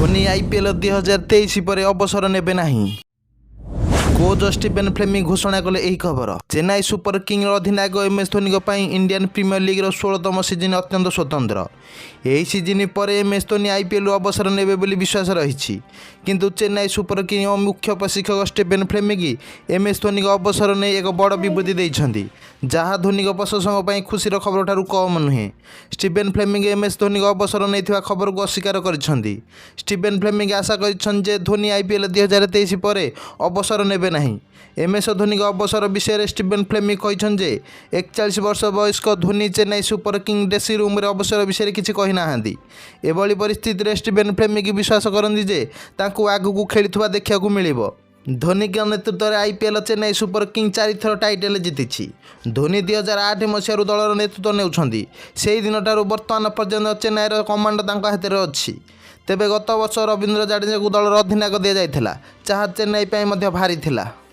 Dhoni IPL 2023 ପରେ ଅବସର ନେବେ ନାହିଁ। କୋଚ୍ ଷ୍ଟିଭେନ୍ ଫ୍ଲେମିଂ ଘୋଷଣା କଲେ ଏହି ଖବର। ଚେନ୍ନାଇ ସୁପର କିଙ୍ଗର ଅଧିନାୟକ ଏମ୍ ଏସ୍ ଧୋନିଙ୍କ ପାଇଁ ଇଣ୍ଡିଆନ୍ ପ୍ରିମିୟର ଲିଗ୍ର 16ତମ ସିଜିନ୍ ଅତ୍ୟନ୍ତ ସ୍ୱତନ୍ତ୍ର। ଏହି ସିଜିନ୍ ପରେ ଏମ୍ ଏସ୍ ଧୋନି ଆଇପିଏଲ୍ରୁ ଅବସର ନେବେ ବୋଲି ବିଶ୍ୱାସ ରହିଛି। କିନ୍ତୁ ଚେନ୍ନାଇ ସୁପର କିଙ୍ଗ ମୁଖ୍ୟ ପ୍ରଶିକ୍ଷକ ଷ୍ଟିଭେନ୍ ଫ୍ଲେମିଂ ଏମ୍ ଏସ୍ ଧୋନିଙ୍କ ଅବସର ନେଇ ଏକ ବଡ଼ ବିବୃତ୍ତି ଦେଇଛନ୍ତି, ଯାହା ଧୋନିଙ୍କ ପ୍ରଶଂସକଙ୍କ ପାଇଁ ଖୁସିର ଖବରଠାରୁ କମ୍ ନୁହେଁ। ଷ୍ଟିଭେନ୍ ଫ୍ଲେମିଂ ଏମ୍ ଏସ୍ ଧୋନିଙ୍କ ଅବସର ନେଇଥିବା ଖବରକୁ ଅସ୍ୱୀକାର କରିଛନ୍ତି। ଷ୍ଟିଭେନ୍ ଫ୍ଲେମିଂ ଆଶା କରିଛନ୍ତି ଯେ ଧୋନି ଆଇପିଏଲ୍ 2023 ପରେ ଅବସର ନେବେ ନାହିଁ। ଏମ୍ ଏସ୍ ଧୋନିଙ୍କ ଅବସର ବିଷୟରେ ଷ୍ଟିଭେନ୍ ଫ୍ଲେମିଂ କହିଛନ୍ତି ଯେ 41 ବର୍ଷ ବୟସ୍କ Dhoni Chennai super king dressing ରୁମ୍ରେ ଅବସର ବିଷୟରେ କିଛି କହିନାହାନ୍ତି। ଏଭଳି ପରିସ୍ଥିତିରେ ଷ୍ଟିଭେନ୍ ଫ୍ଲେମିଂ ବିଶ୍ୱାସ କରନ୍ତି ଯେ ତାଙ୍କୁ ଆଗକୁ ଖେଳୁଥିବା ଦେଖିବାକୁ ମିଳିବ। ଧୋନିଙ୍କ ନେତୃତ୍ୱରେ ଆଇପିଏଲ୍ ଚେନ୍ନାଇ ସୁପର କିଙ୍ଗ ଚାରିଥର ଟାଇଟଲ୍ ଜିତିଛି। ଧୋନି 2008 ମସିହାରୁ ଦଳର ନେତୃତ୍ୱ ନେଉଛନ୍ତି। ସେହି ଦିନଠାରୁ ବର୍ତ୍ତମାନ ପର୍ଯ୍ୟନ୍ତ ଚେନ୍ନାଇର କମାଣ୍ଡ ତାଙ୍କ ହାତରେ ଅଛି। ତେବେ ଗତ ବର୍ଷ ରବୀନ୍ଦ୍ର ଜାଡେଜାଙ୍କୁ ଦଳର ଅଧିନାୟକ ଦିଆଯାଇଥିଲା, ଯାହା ଚେନ୍ନାଇ ପାଇଁ ମଧ୍ୟ ଭାରି ଥିଲା।